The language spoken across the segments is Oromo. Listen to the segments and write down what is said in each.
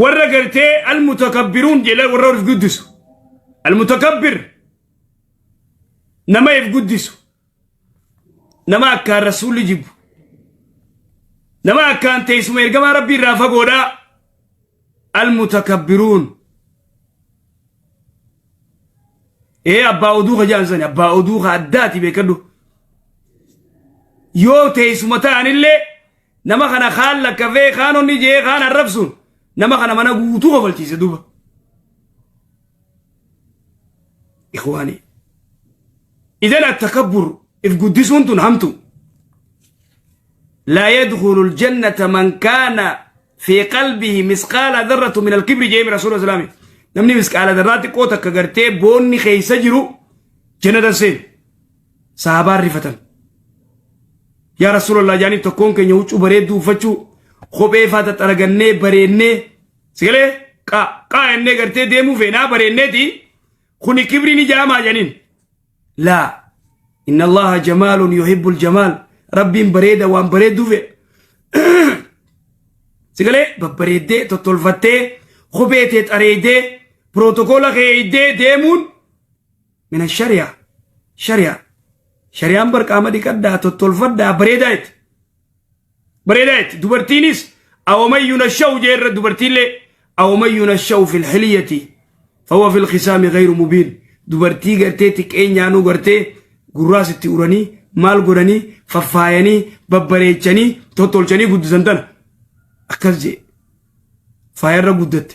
Warra gartee almutakabbiruun jedha warra of guddisu. Almutakabbir nama if guddisu. Nama akkaan rasuulli jibbu. Nama akkaan teessuma ergamaa rabbii irraa fagoodhaa. Almutakabbiruun. Ee abbaa oduu ka jedhan sani abbaa oduu ka addaati beekadhu. Yoo teessuma ta'anillee nama kana kaan lakkafee kaan onni jee kaan arrabsuun nama kana mana guutuu kofalchiise duuba. Ikhwaani. Idan attakabbur if guddisuun tun hamtu. Laa yadkhulu aljannata man kaana fi qalbihi misqaala dharratu min alkibri jeemi rasuula islaami. Namni misqaala dharraa xiqqoo takka gartee boonni keessa jiru jannata seenu. Sahabaan rifatan. Yaa Rasuulallah jaaniif tokkoon keenya huccuu bareedduu uffachuu kophee faa xaxaragannee bareennee sigalee qaa qaa jennee gartee deemuu feenaa bareenneeti kuni kibrii ni jaamaa janiin. Laa inna Allaha jamaalun yuhibbul jamaal rabbiin bareeda waan bareedduu fedha. Sigalee babbareeddee tottolfattee kophee tee xareeydee pirootokola kee eeydee deemuun Mina shari'a. Shari'a. Shari'aan bar qaama dhiqadhaa tottolfadhaa bareedaa itti. Bareedaa itti. Dubartiinis awaman yunasha'u jeerra dubartiillee awaman yunasha'u fil hiliyati fahuwa fil khisaami ghayru mubiin. Dubartii gartee xiqqeenyaanuu gartee gurraas itti uranii maal godhanii faffaayanii babbareechanii tottolchanii guddisan tana. Akkas jee. Faayarra guddatte.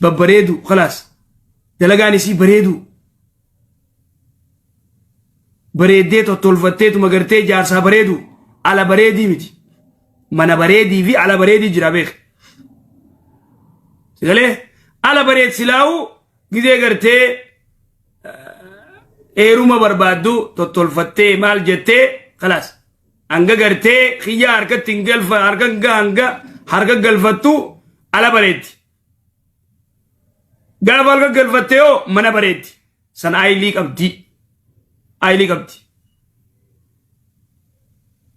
Babbareedu khalaas. Dalagaan isii bareeduu. Bareeddee tottolfatteetuma gartee jaarsaa bareedu ala bareedii miti. Mana bareedii fi ala bareedii jira beek. Sigalee ala bareed silaa'u gizee gartee eeruma barbaaddu tottolfattee maal jettee kalaas. Hanga gartee kiyyaa harkatti hin galfa harka hanga harka galfattu ala bareeddi. Gaafa halkan galfatte yoo mana bareeddi. San aayilii qabdi. Aayilii qabdi.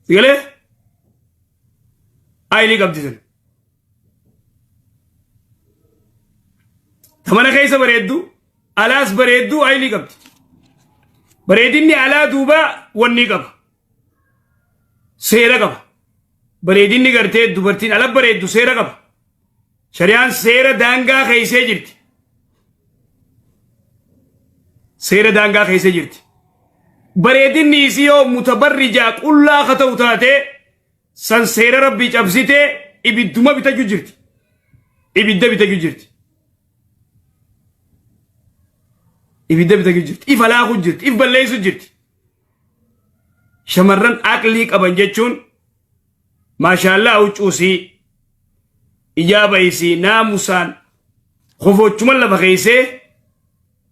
Sigalee? Aayilii qabdi san. Ta mana keessa bareeddu, alaas bareeddu aayilii qabdi. Bareedinni alaa duuba wanni qaba. Seera qaba. Bareedinni gartee dubartiin ala bareeddu seera qaba. Shari'aan seera daangaa keessee jirti. Seera daangaa keessee jirti. Bareedinni isii yoo mutabarrijaa qullaa ka ta'u taate san seera rabbii cabsitee ibidduma bitachuu jirti. Ibidda bitachuu jirti. Ibidda bitachuu jirti. Ifa laakuu jirti. If balleessuu jirti. Shamarran aqlii qaban jechuun maashaallaa huccuusii ijaaba isii naamusaan kofochuma lafa keessee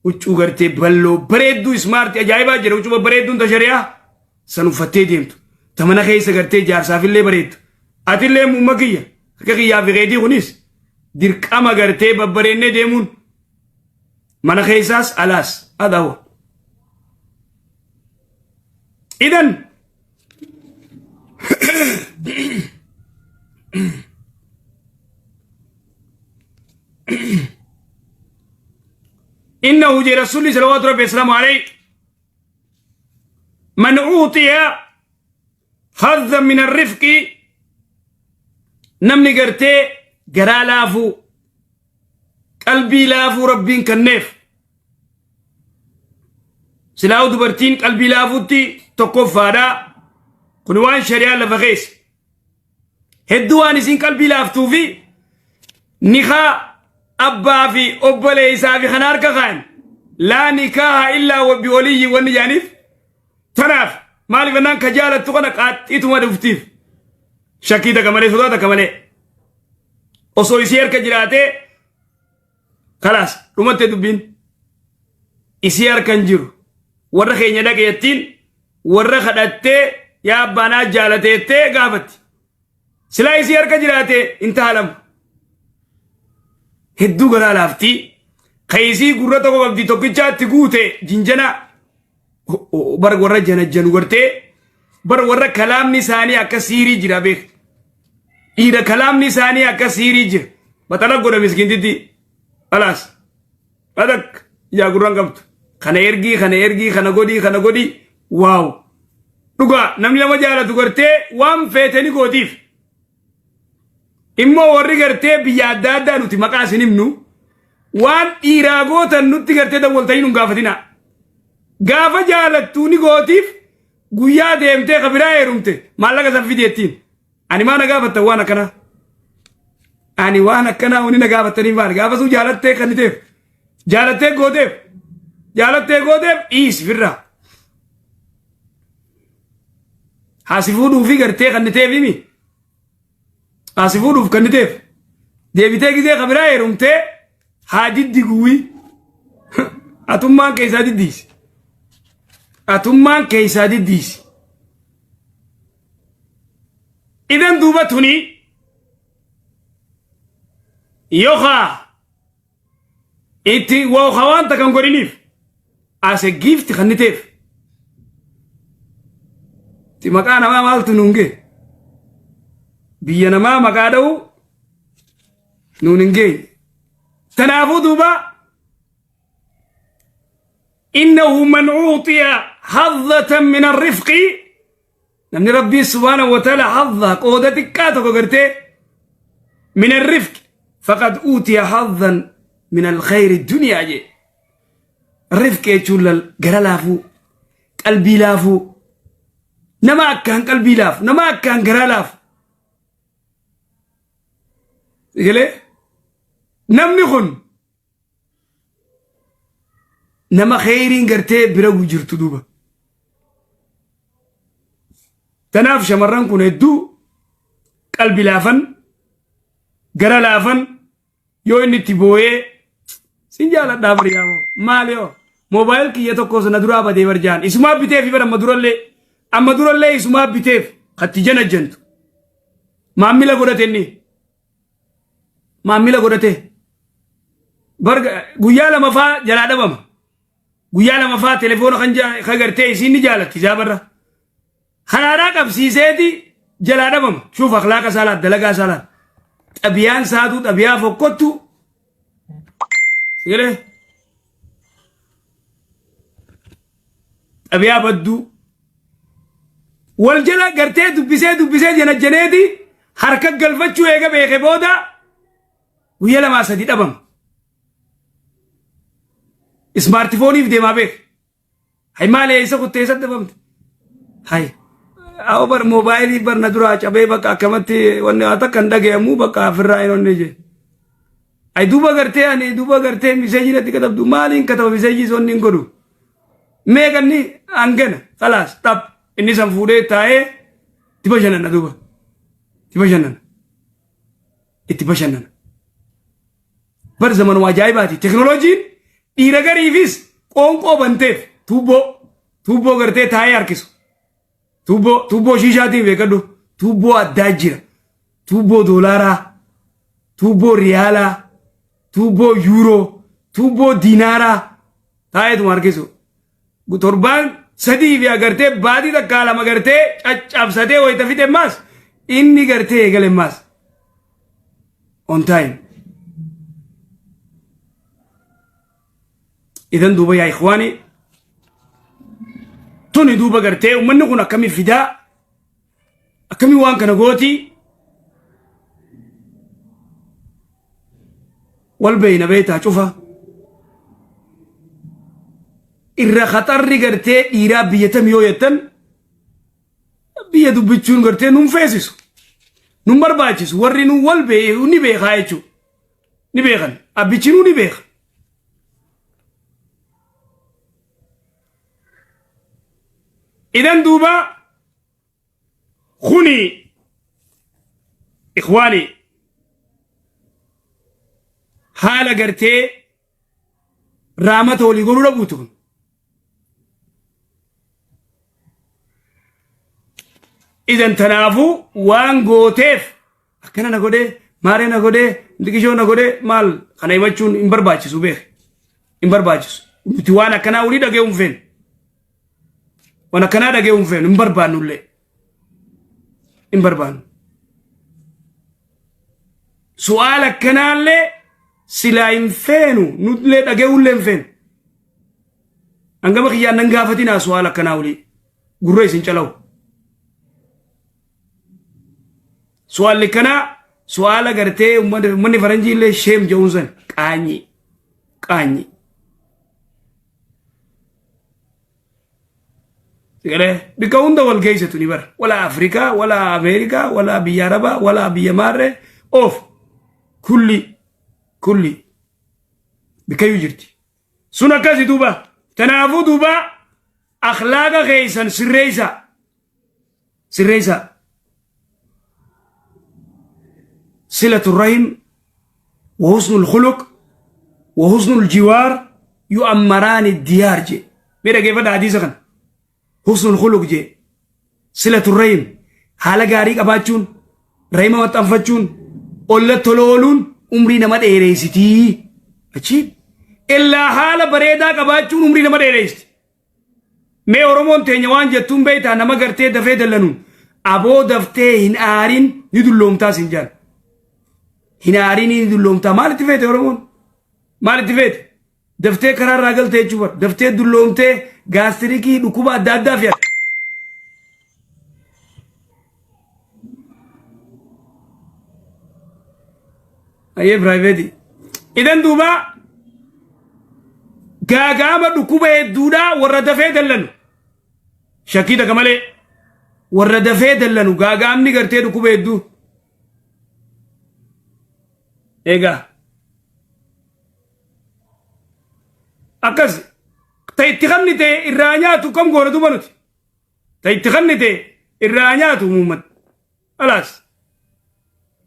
huccuu gartee balloo bareedduu ismaarti ajaa'ibaa jira huccuu babbareedduun ta shari'aa san uffattee deemtu ta mana keessa gartee jaarsaafillee bareeddu atillee muumma kiyya akka kiyyaa fi keetii kunis dirqama gartee babbareennee deemuun mana keessaas alaas adawa idan إنه جي رسول صلوات ربي وسلامه عليه من أوتي حظا من الرفق نمني قرتي قرا لافو qalbii laafuu rabbiin kenneef silaa'u dubartiin qalbii laafuutti tokkoffaadha kun waan shari'aa lafa keessa hedduu waan isiin qalbii laaftuu fi nikaa abbaa fi obboleessaa fi kana harka kaayan laa nikaaha illaa wabbi waliyyi wanni jaaniif tanaaf maaliif jennaan ka jaalattu kana qaaxxiituma dhuftiif shakkii takka malee sodaa takka malee osoo isii harka jiraatee kalaas dhumatte dubbiin isii harka hin jiru warra keenya dhaqeettiin warra kadhattee yaa abbaanaa jaalateettee gaafatti silaa isii harka jiraate hin taalamu hedduu garaa laaftii ka isii gurra tokko qabdi tokkichaatti guute jinjana bar warra janajjanu gartee bar warra kalaamni isaanii akka siirii jira beek dhiira kalaamni isaanii akka siirii jira. Baxala godha miskiintitti. Khalaas. Badak ijaa gurraan qabdu. Kana ergii kana ergii kana godhii kana godhii waaw. Dhugaa namni nama jaalatu gartee waan feete ni gootiif. Immoo warri gartee biyya adda addaa nuti maqaa isin himnu waan dhiiraa gootan nutti gartee dawwaltanii nun gaafatina. Gaafa jaalattuu ni gootiif guyyaa deemtee ka biraa heerumte maallaqa san fidi jettiin. Ani maa na gaafattan waan akkanaa? Ani waan akkanaa wani na gaafattanii maali? Gaafa suu jaalattee kanniteef jaalattee gooteef jaalattee gooteef dhiisi firraa. Haasi fuudhuu fi gartee kanniteef himi. Haasi fuudhuuf kanniteef. Deebitee gizee ka biraa heerumtee haa diddiguuyi. Atummaan keessaa diddiisi. Atummaan keessaa diddiisi. Idan duuba tuni yookaa itti wooka waan takkan godhiniif as a gift kanniteef. Itti maqaa namaa maaltu nuun gee? Biyya namaa maqaa dha'u nuun hin geenye. Tanaafuu duuba إنه من أعطي حظة من الرفق namni rabbii سبحانه وتعالى حظة qooda xiqqaa tokko gartee من الرفق فقد أوتي حظا من الخير الدنيا jee. رفق jechuun lal gara laafuu, qalbii laafuu, nama akkaan qalbii laafu, nama akkaan garaa laafu. Galee namni kun nama kheyriin gartee bira jirtu duuba. Tanaaf shamarran kun hedduu qalbi laafan, gara laafan. Yoo inni itti booyee sin jaaladhaa bariyaamo maali yoo mobile kiyya tokko sana duraa badee barjaan isumaa biteef bara amma durallee isumaa biteef katti jana jantu maammila godhate, inni maammila godhate. Barga guyyaa lamafaa jalaa dhabama. Guyyaa lamafaa telefoona kan gartee isiin ni jaalatti isaa barra haraaraa qabsiiseeti jalaa dhabama. Shuuf akhlaaqa isaa laat, dalagaa isaa laat, xabiyaan isaatu xabiyaa fokkottu. Sigalee xabiyaa badduu wal jala gartee dubbisee dubbisee janajjaneeti harka galfachuu eega beeke booda guyyaa lamaa sadi dhabama. Smartphoneiif deemaa beek. Hay, maal eessa kuttee, eessatti dhabamte? Hay, haa, bar moobaayilii barna duraa cabee bakka akkamatti wanni haa takka hin dhagayamu bakka ofirraa hin onne jee. Ay, duuba gartee ani duuba gartee messageii natti katabdu maaliin kataba? Messageii sonni hin godhu. Meeqanni hangana خلاص dhab inni san fuudhee taa'ee itti bashannana, duuba itti bashannana, itti bashannana. Bar zamanuma ajaa'ibaati. Teknooloojiin dhiira gariifis qoonqoo banteef tuubboo gartee taa'ee harkisu. Tuubboo shiishaatiin beekadhu. Tuubboo addaa jira. Tuubboo doolaaraa, tuubboo riyaalaa, tuubboo yuuroo, tuubboo diinaaraa taa'eetuma harkisu. Torbaan sadii fi agartee baatii takkaa lama gartee caccabsatee wayita fixe maas inni gartee eegale maas. On time. Idan duuba yaa ikhwaani, tuni duuba gartee uummanni kun akkamii fidaa, akkamii waan kana gooti, wal beeyna beeytaa cufa irra khaxarri gartee dhiiraa biyya tam yoo jettan biyya dubbichuun gartee nun feesisu, nun barbaachisu. Warri nu wal beeku ni beekaa jechuudha, ni beekan, abbichinuu ni beeka. Idan duuba kuni ikhwaani haala gartee raamata walii godhuu dhabuutu kun. Idan tanaafuu waan gooteef akkana na godhee, maaree na godhee, diqishoo na godhee, maal kana himachuun hin barbaachisu, beek, hin barbaachisu. Nuti waan akkanaa walii dhaga'uu hin feenu. Waan akkanaa dhaga'uu hin feenu, hin barbaannullee. Hin barbaannu. Su'aala akkanaallee silaa hin feenu nullee dhaga'uullee hin feenu. Hangama kiyyaan nan gaafatinaa su'aala akkanaa olii gurra isin calawu. Su'aalli kanaa su'aala gartee uummanni faranjii illee sheem jedhuun san qaanyii qaanyii. Sigalee bikka hunda wal geessitu ni bara. Wala Afrikaa, wala Ameerikaa, wala biyya Arabaa, wala biyya Maarree of kulli kulli bikkayyuu jirti. Sun akkasi duuba. Kanaafuu duuba akhlaaqa keessan sirreessaa. Sirreessaa. Silatu rahim wa husnul khuluq wa husnul jiwaar yu'ammaraani diyaar jee. Mee dhageeffadha hadiisa kana. Husnul khuluq jee. Silatu rahim haala gaarii qabaachuun rahima maxxanfachuun olla tola ooluun umrii nama dheereessitii. Achiib. Illaa haala bareedaa qabaachuun umrii nama dheereessiti. Mee Oromoon teenya waan jettuun beektaa nama gartee dafee dallanuun aboo daftee hin aarin ni dulloomtaa siin jaan. Hin aarin ni dulloomtaa maalitti feete Oromoon? Maalitti feete? Daftee karaa irraa galtee jechuudha. Daftee dulloomtee gaastirikii dhukkuba adda addaa fe'ata. Ayyee piraayiveetii. Idan duuba gaagaama dhukkuba hedduudhaa warra dafee dallanu. Shakkii takka malee warra dafee dallanu gaagaamni gartee dhukkuba hedduu. Egaa akkas ta itti kannite irraa nyaatu kam goona duuba nuti. Ta itti kannite irraa nyaatu muummat. Alaas.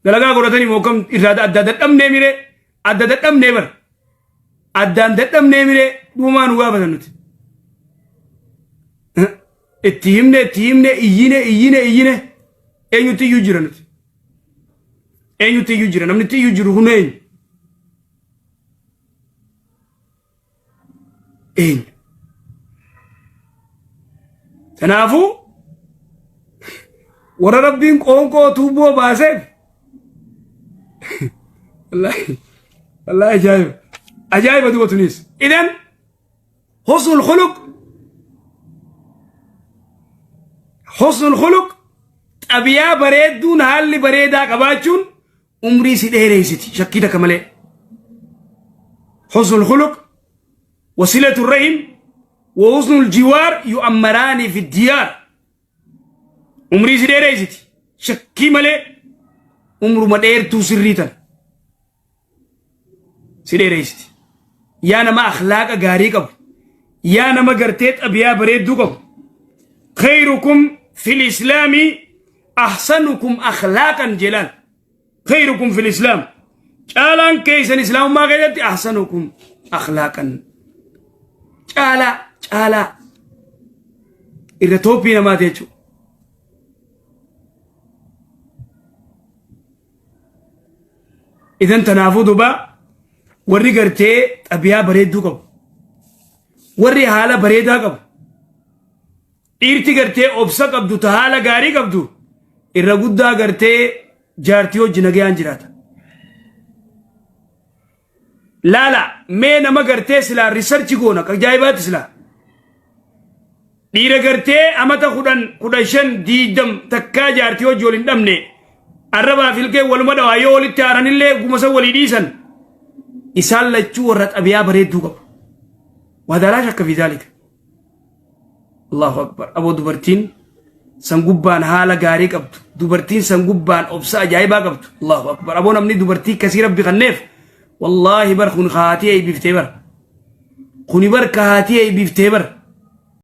Dalagaa godhatanii moo kam irraa adda dadhabnee miree adda dadhabnee bara. Addaan dadhabnee miree dhumaa nu gaafatan nuti. Itti himne itti himne iyyine iyyine iyyine eenyutti iyyuu jira nuti. Eenyutti iyyuu jira namni itti iyyuu jiru kun eenyu? Eenyu? Kanaafuu warra rabbiin qoonqoo tuubboo baaseef wallaahi wallaahi ajaa'iba ajaa'iba duba tunis idan husnul khuluq husnul khuluq xabiyaa bareedduun haalli bareedaa qabaachuun umrii si dheereessiti shakkii takka malee. Husnul khuluq wasilatu rahim wa husnul jiwaar yu'ammaraani fi diyaar. Umrii si dheereessiti shakkii malee umruma dheertuu sirrii tana si dheereessiti. Yaa nama akhlaaqa gaarii qabu yaa nama gartee xabiyaa bareedduu qabu khayrukum fil islaami ahsanukum akhlaaqan jelaan khayrukum fil islaam caalaan keessan islaamummaa keessatti ahsanukum akhlaaqan caalaa caalaa irra tooppii namaati jechuudha. Idan tanaafuu duba warri gartee xabiyaa bareedduu qabu warri haala bareedaa qabu Dhiirti gartee obsa qabdu ta haala gaarii qabdu irra guddaa gartee jaartii hojji nagayaan jiraata. Laala mee nama gartee silaa riisarchi goona ajaa'ibaatti silaa. Dhiira gartee amata 10 15 20 takkaa jaartii hojii wal hin dhabne arrabaa fi ilkee waluma dhawaa yoo walitti aaranillee gumasa walii dhiisan isaan lachuu warra xabiyaa bareedduu qabu. Waadaalaa shakka fi zaalika. Allahu akbar. Aboo dubartiin san gubbaan haala gaarii qabdu. Dubartiin san gubbaan obsa ajaa'ibaa qabdu. Allahu akbar. Aboo namni dubartii kasii rabbi kanneef wallaahi bar kun haatii eeybiftee bar. Kuni bar ka haatii eeybiftee bar.